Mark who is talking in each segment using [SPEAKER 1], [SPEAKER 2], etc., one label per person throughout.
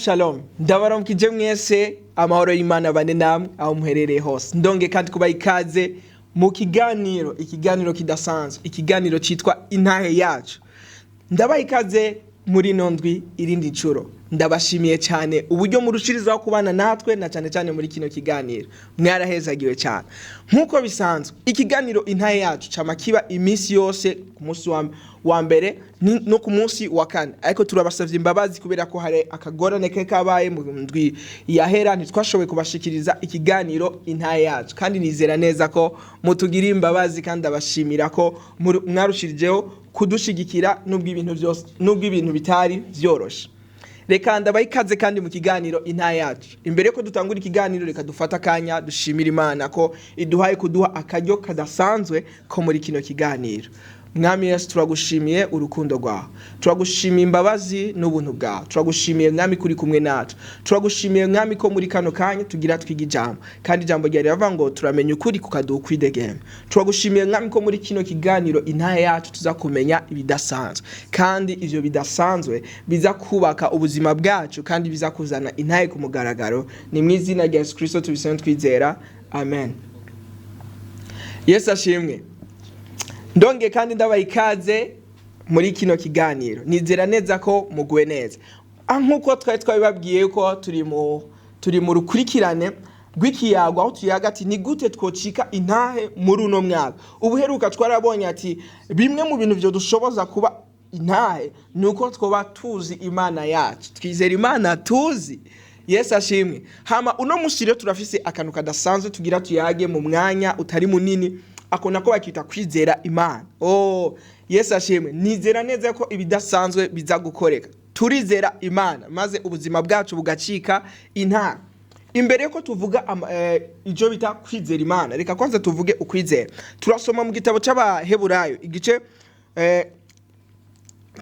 [SPEAKER 1] Shalom, ndabaramukije mwese. Amahoro y'Imana bane namwe aho muherereye hose. Ndonge kandi kubaha ikaze mu kiganiro, ikiganiro kidasanzwe, ikiganiro cyitwa Intahe Yacu. Ndabaha ikaze muri ino ndwi irindi ncuro. Ndabashimiye cyane uburyo murushirizaho kubana natwe, na cyane cyane muri kino kiganiro. Mwarahezagiwe cyane. Nk'uko bisanzwe, ikiganiro Intahe Yacu cama kiba iminsi yose ku munsi wa mbere no ku munsi wa kane, ariko turabasavye imbabazi kubera ko hari akagorane ke kabaye mu ndwi yahera, ntitwashoboye kubashikiriza ikiganiro Intahe Yacu. Kandi nizera neza ko mutugiriye imbabazi, kandi abashimira ko mwarushirijeho kudushigikira nubwo ibintu byose, nubwo ibintu bitari vyoroshe. Reka ndabaha ikaze kandi mu kiganiro Intahe Yacu. Imbere yuko dutangura ikiganiro, reka dufate akanya dushimira Imana ko iduhaye kuduha akaryo kadasanzwe ko muri kino kiganiro. Mwami Yesu, turagushimiye urukundo rwawe, turagushimiye imbabazi n'ubuntu bwawe. Turagushimiye, Mwami, kuri kumwe natwe. Turagushimiye, Mwami, ko muri kano kanya tugira twiga ijambo, kandi ijambo ryawe riravuga ngo turamenya ukuri kukaduha ukwidegembya. Turagushimiye, Mwami, ko muri kino kiganiro Intahe Yacu tuza kumenya ibidasanzwe, kandi ivyo bidasanzwe biza kubaka ubuzima bwacu, kandi biza kuzana intahe ku mugaragaro. Ni mu izina rya Yesu Kristo tubisaba twizera, amen. Yesu ashimwe. Ndonge kandi ndabaha ikaze muri kino kiganiro. Nizera neza ko muguwe neza. Nk'uko twari twabibabwiye ko turi mu rukurikirane rw'ikiyago, aho tuyaga ati: "Ni gute twocika intahe muri uno mwaka?" Ubuheruka twarabonye ati bimwe mu bintu byo dushoboza kuba intahe ni uko twoba tuzi Imana yacu, twizera Imana tuzi. Yesu ashimwe. Hama uno musi rero turafise akantu kadasanzwe tugira tuyage mu mwanya utari munini. Ako nako bakita kwizera Imana. Oh, Yesu ashimwe. Nizera neza ko ibidasanzwe biza gukoreka. Turizera Imana maze ubuzima bwacu bugacika intara. Imbere yuko tuvuga icyo bita kwizera Imana, reka kwanza tuvuge ukwizera. Turasoma mu gitabo cy'Abaheburayo, igice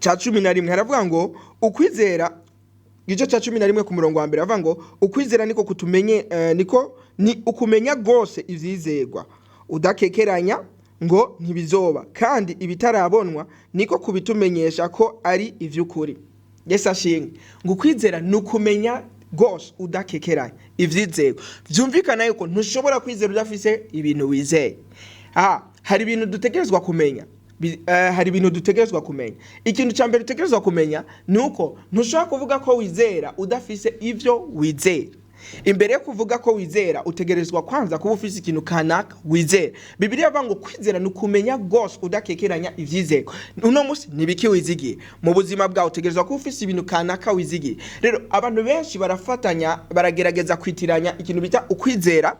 [SPEAKER 1] cya 11. Haravuga ngo ukwizera, igice cya 11 ku murongo wa mbere, haravuga ngo ukwizera niko kutumenye, niko ni ukumenya rwose ivyizerwa, udakekeranya ngo ntibizoba, kandi ibitarabonwa niko kubitumenyesha ko ari ivy'ukuri. Yesu ashimwe. Ngo ukwizera ni ukumenya rwose udakekeranya ivyizerwa. Vyumvikana yuko ntushobora kwizera udafise ibintu wizeye. Hari ibintu dutegerezwa kumenya. Hari ibintu dutegerezwa kumenya. Ikintu cya mbere dutegerezwa kumenya ni uko ntushobora kuvuga ko wizera udafise ivyo wizera. Imbere yo kuvuga ko wizera, utegerezwa kwanza kuba ufise ikintu kanaka wizera. Bibiliya ivuga ngo kwizera ni ukumenya rwose udakekeranya ivyizerwa. Uno munsi ni biki wizigiye mu buzima bwawe? Utegerezwa kuba ufise ibintu kanaka wizigiye. Rero abantu benshi barafatanya, baragerageza kwitiranya ikintu bita ukwizera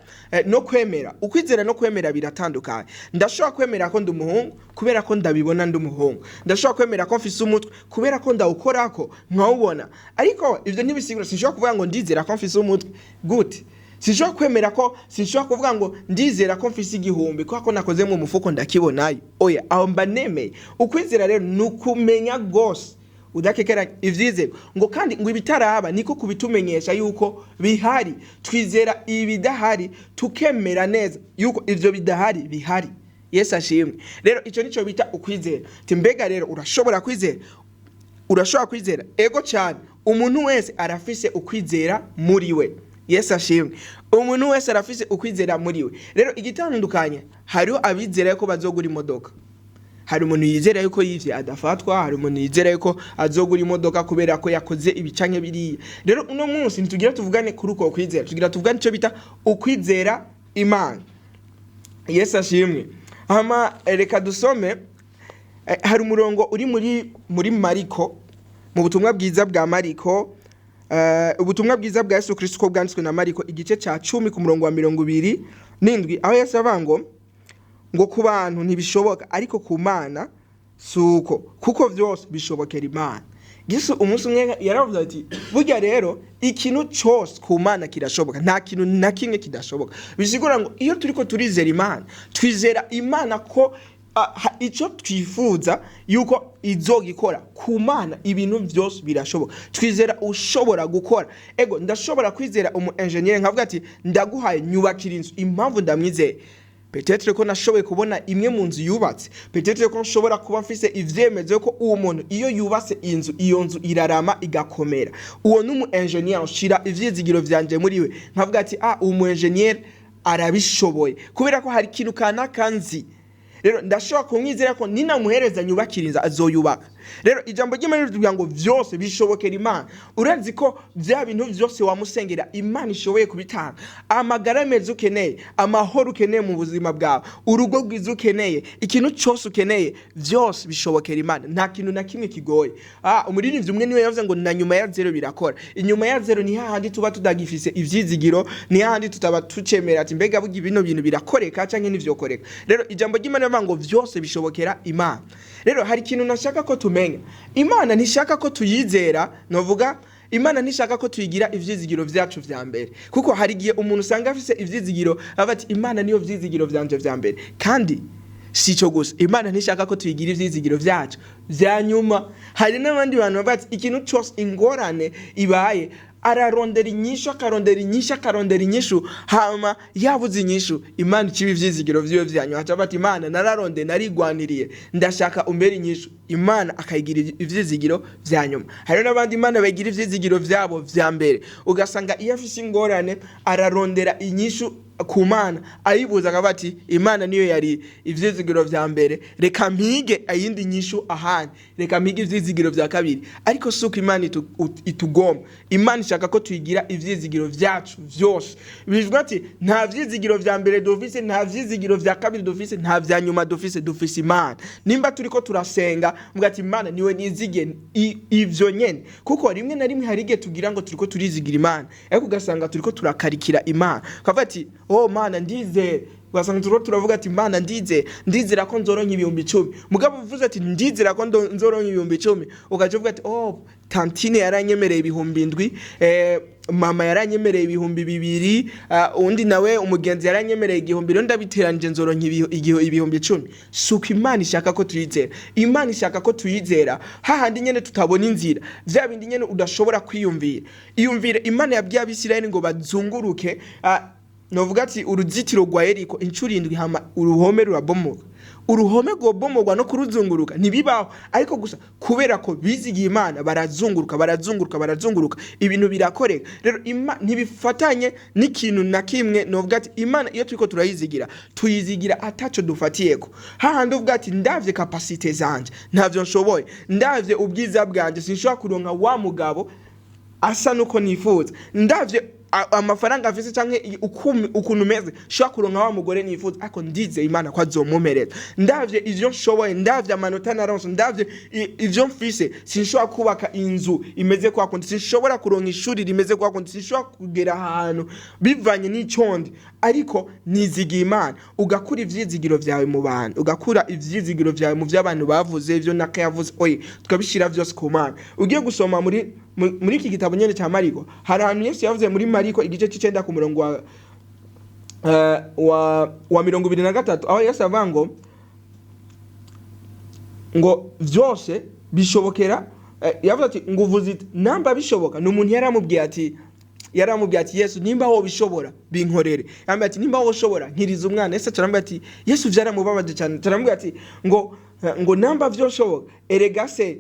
[SPEAKER 1] no kwemera. Ukwizera no kwemera biratandukanye. Ndashobora kwemera ko ndi umuhungu kubera ko ndabibona ndi umuhungu. Ndashobora kwemera ko mfise umutwe kubera ko ndawukorako nkawubona, ariko ivyo ntibisigura. Sinshobora kuvuga ngo ndizera ko mfise umutwe gute. Sinshobora kwemera ko, sinshobora kuvuga ngo ndizera ko mfise 1000 kubera ko nakoze mu mufuko ndakibonayo. Oya, aho mba nemeye. Ukwizera rero ni ukumenya rwose udakekeranya ivyizerwa. Ngo kandi ngo ibitaraba niko kubitumenyesha yuko bihari. Twizera ibidahari, tukemera neza yuko ivyo bidahari bihari. Yesu ashimwe. Rero ico nico bita ukwizera. Ati mbega rero urashobora kwizera? Urashobora kwizera? Ego cyane. Umuntu wese arafise ukwizera muri we. Yesu ashimwe. Umuntu wese arafise ukwizera muri we. Rero igitandukanye, hariho abizera yuko bazogura imodoka. Hari umuntu yizera yuko yivye adafatwa, hari umuntu yizera yuko azogura imodoka kubera ko yakoze ibi canke biriya. Rero uno munsi ntitugira tuvugane kuri uko kwizera, tugira tuvugane ico bita ukwizera Imana. Yesu ashimwe. Hama reka dusome, hari umurongo uri muri Mariko, mu butumwa bwiza bwa Mariko, ubutumwa bwiza bwa Yesu Kristo ko bwanditswe na Mariko, igice ca 10 ku murongo wa 27, aho Yesu avuga ngo ku bantu ntibishoboka, ariko ku Mana suko, kuko vyose bishobokera Imana. Yesu umunsi umwe yaravuze ati burya rero ikintu cyose ku Mana kirashoboka, nta kintu na kimwe kidashoboka. Bisigura ngo iyo turiko turizera Imana, twizera Imana ko ico twifuza yuko izogikora. Ku Mana ibintu byose birashoboka. Twizera ushobora gukora. Ego, ndashobora kwizera umu engineer nkavuga ati: "Ndaguhaye, nyubakira inzu." Impamvu ndamwizeye Peut-être ko nashoboye kubona imwe mu nzu yubatse, peut-être ko nshobora kuba mfise ivyemezo ko uwo muntu iyo yubatse inzu, iyo nzu irarama igakomera. Uwo ni umu ingénieur, nshira ivyizigiro vyanje muri we, nkavuga ati: "Ah, uwo mu ingénieur arabishoboye kubera ko hari ikintu kanaka nzi. Rero ndashobora kumwizera ko ninamuhereza nyubakira inzu, azoyubaka." Rero ijambo ry'Imana rivuga ngo vyose bishobokera Imana. Urazi ko vya bintu vyose wamusengera, Imana ishoboye kubitanga: amagara meza ukeneye, amahoro ukeneye mu buzima bwawe, urugo rwiza ukeneye, ikintu cyose ukeneye, vyose bishobokera Imana. Nta kintu na kimwe kigoye. Umuririmbyi umwe niwe yavuze ngo na nyuma ya zero birakora. Inyuma ya zero ni hahandi tuba tudagifise ivyizigiro, ni hahandi tutaba tucemera ati: "Mbega burya bino bintu birakoreka canke ntivyokoreka?" Rero ijambo ry'Imana rivuga ngo vyose bishobokera Imana. Rero hari ikintu nashaka ko tumenya: Imana ntishaka ko tuyizera, novuga Imana ntishaka ko tuyigira ivyizigiro vyacu vya mbere, kuko hari igihe umuntu usanga afise ivyizigiro aba ati: "Imana niyo vyizigiro vyanje vya mbere." Kandi si ico gusa, Imana ntishaka ko tuyigira ivyizigiro vyacu vya nyuma. Hari n'abandi bantu bavuga ati ikintu cose, ingorane ibaye, ararondera inyishu, akarondera inyishu, akarondera inyishu, hama yabuze inyishu, Imana ikiba ivyizigiro vyiwe vya nyuma. Aca ati: "Imana, nararondeye, narigwaniriye, ndashaka umbere inyishu." Imana akayigira ivyizigiro vya nyuma. Hari n'abandi Imana bayigira ivyizigiro vyabo vya mbere, ugasanga iyo afise ingorane ararondera inyishu ku Mana, ayibuza akavuga ati: "Imana niyo yari ivyizigiro vya mbere, reka mpige ayindi nyishu ahandi, reka mpige ivyizigiro vya kabiri." Ariko si uko Imana itugomba. Imana ishaka ko tuyigira ivyizigiro vyacu vyose. Bivuga ati nta vyizigiro vya mbere dufise, nta vyizigiro vya kabiri dufise, nta vya nyuma dufise, dufise Imana. Nimba turiko turasenga, muga ati: "Imana niwe nizigiye," ivyo nyene. Kuko rimwe na rimwe hari igihe tugira ngo turiko turizigira Imana, ariko ugasanga turiko turakarikira Imana, ukavuga ati: "Oh Mana, ndizere." Ugasanga turiko turavuga ati: "Mana, ndizera, ndizera ko nzoronka 10.000." Mugabo uvuze ati: "Ndizera ko nzoronka 10.000," ugaca uvuga ati: "Oh, tantine yaranyemereye 7.000, mama yaranyemereye 2.000, undi nawe umugenzi yaranyemereye 1.000, rero ndabiteranije nzoronka 10.000." Suko Imana ishaka ko tuyizera. Imana ishaka ko tuyizera hahandi nyene tutabona inzira, vya bindi nyene udashobora kwiyumvira. Iyumvire, Imana yabwiye Abisirayeli ngo bazunguruke, novuga ati uruzitiro rwa Yeriko inshuro indwi, hama uruhome rurabomoka. Uruhome rwobomorwa no kuruzunguruka ntibibaho, ariko gusa kubera ko bizigiye Imana, barazunguruka, barazunguruka, barazunguruka, ibintu birakoreka. Rero ntibifatanye n'ikintu na kimwe. Novuga ati Imana iyo turiko turayizigira, tuyizigira ataco dufatiyeko. Hahandi uvuga ati: "Ndavye capacités zanje, ntavyo nshoboye, ndavye ubwiza bwanje, sinshobora kuronka wa mugabo asa nuko nifuza, ndavye amafaranga afise canke ukuntu meze, shobora kuronka wa mugore nifuza, ariko ndizeye Imana ko azomumereza. Ndavye ivyo nshoboye, ndavye amanota naronse, ndavye ivyo mfise, sinshobora kubaka inzu imeze kwa kundi, sinshobora kuronka ishuri rimeze kwa kundi, sinshobora kugera ahantu bivanye n'ico ndi, ariko nizigiye Imana." Ugakura ivyizigiro vyawe mu bantu, ugakura ivyizigiro vyawe mu vyo abantu bavuze, ivyo naka yavuze, oye, tukabishira vyose ku Mana. Ugiye gusoma muri iki gitabo nyene ca Mariko, hari ahantu Yesu yavuze muri Mariko igice c'icenda ku murongo wa 23, aho Yesu avuga ngo vyose bishobokera, yavuze ati ngo uvuze iti namba bishoboka. Ni umuntu yaramubwiye ati: "Yesu, nimba wo bishobora, binkorere." Yambwiye ati: "Nimba wo ushobora, nkiriza umwana." Yesu aramubwira ati, Yesu vyaramubabaje cyane, aramubwira ati ngo namba vyoshoboka, erega se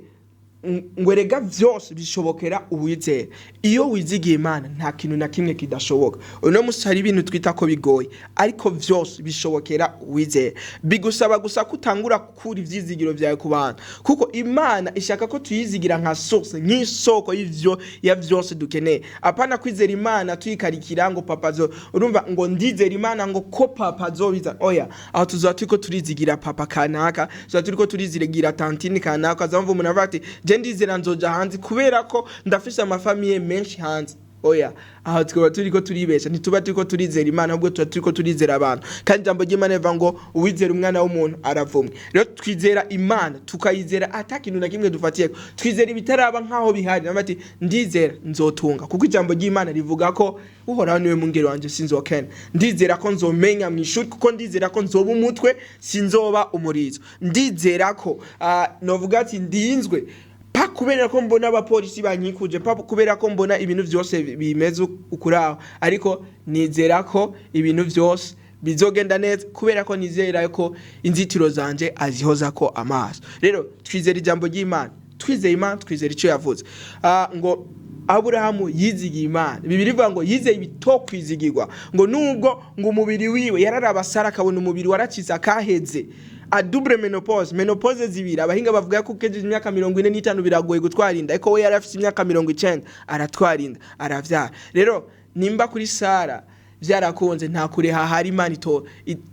[SPEAKER 1] ngo erega vyose bishobokera uwizera. Iyo wizigiye Imana, nta kintu na kimwe kidashoboka. Uno musi hari ibintu twita ko bigoye, ariko vyose bishobokera uwizera. Bigusaba gusa ko utangura gukura ivyizigiro vyawe ku bantu, kuko Imana ishaka ko tuyizigira nka source, nk'isoko y'ivyo ya vyose dukeneye. Apana kwizera Imana tuyikarikira ngo papa zo, urumva, ngo ndizera Imana ngo ko papa azobiza. Oya, aho tuzoba turiko turizigira papa kanaka, tuzoba turiko turizigira tantine kanaka. Azamva umuntu avuga ati: "Je ndizera nzoja hanze kubera ko ndafise ama famille menshi hanze." Oya, aho tukaba turiko turibesha. Ntituba turiko turizera Imana, ahubwo tuba turiko turizera abantu. Kandi ijambo ry'Imana rivuga ngo uwizera umwana w'umuntu aravumwe. Rero twizera Imana, tukayizera ata kintu na kimwe dufatiyeko. Twizera ibitaraba nk'aho bihari. Nawe ati: "Ndizera nzotunga kuko ijambo ry'Imana rivuga ko Uhoraho niwe mungeri wanje, sinzokena. Ndizera ko nzomenya mu ishuri kuko ndizera ko nzoba umutwe, sinzoba umurizo. Ndizera ko novuga ati ndinzwe pa kubera ko mbona abapolisi bankikuje, pa kubera ko mbona ibintu vyose bimeze ukuraho, ariko nizera ko ibintu vyose Bizogenda neza kubera ko nizera ko inzitiro zanje azihoza ko amaso. Rero twizera ijambo ry'Imana, twizeye Imana, twizera icyo yavuze. Ngo Aburahamu yizigiye Imana. Bibiri ivuga ngo yizeye ibitokwizigirwa, ngo nubwo ngo umubiri wiwe yararaba Sara akabona umubiri warakize akaheze, a double ménopause, ménopause zibiri. Abahinga bavuga ko ukejeje imyaka 45 biragoye gutwara inda, ariko we yari afite imyaka 90 aratwara inda, aravyara. Rero nimba kuri Sara byarakunze, nta kure hahari Imana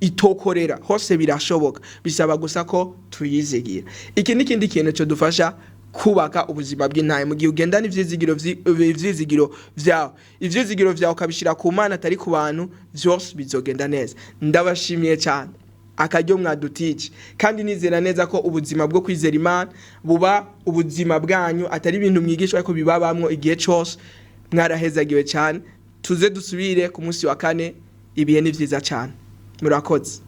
[SPEAKER 1] itokorera, hose birashoboka, bisaba gusa ko tuyizigira. Iki ni ikindi kintu cyo dufasha kubaka ubuzima bw'intahe. Mu gihe ugendana ivyizigiro vyawe ukabishira ku Mana atari ku bantu, vyose bizogenda neza. Ndabashimiye cyane akaryo mwadutije, kandi nizera neza ko ubuzima bwo kwizera Imana buba ubuzima bwanyu, atari ibintu mwigishwa ariko bibabamwo igihe cyose. Mwarahezagiwe cyane. Tuze dusubire ku munsi wa kane. Ibihe ni vyiza cyane, murakoze.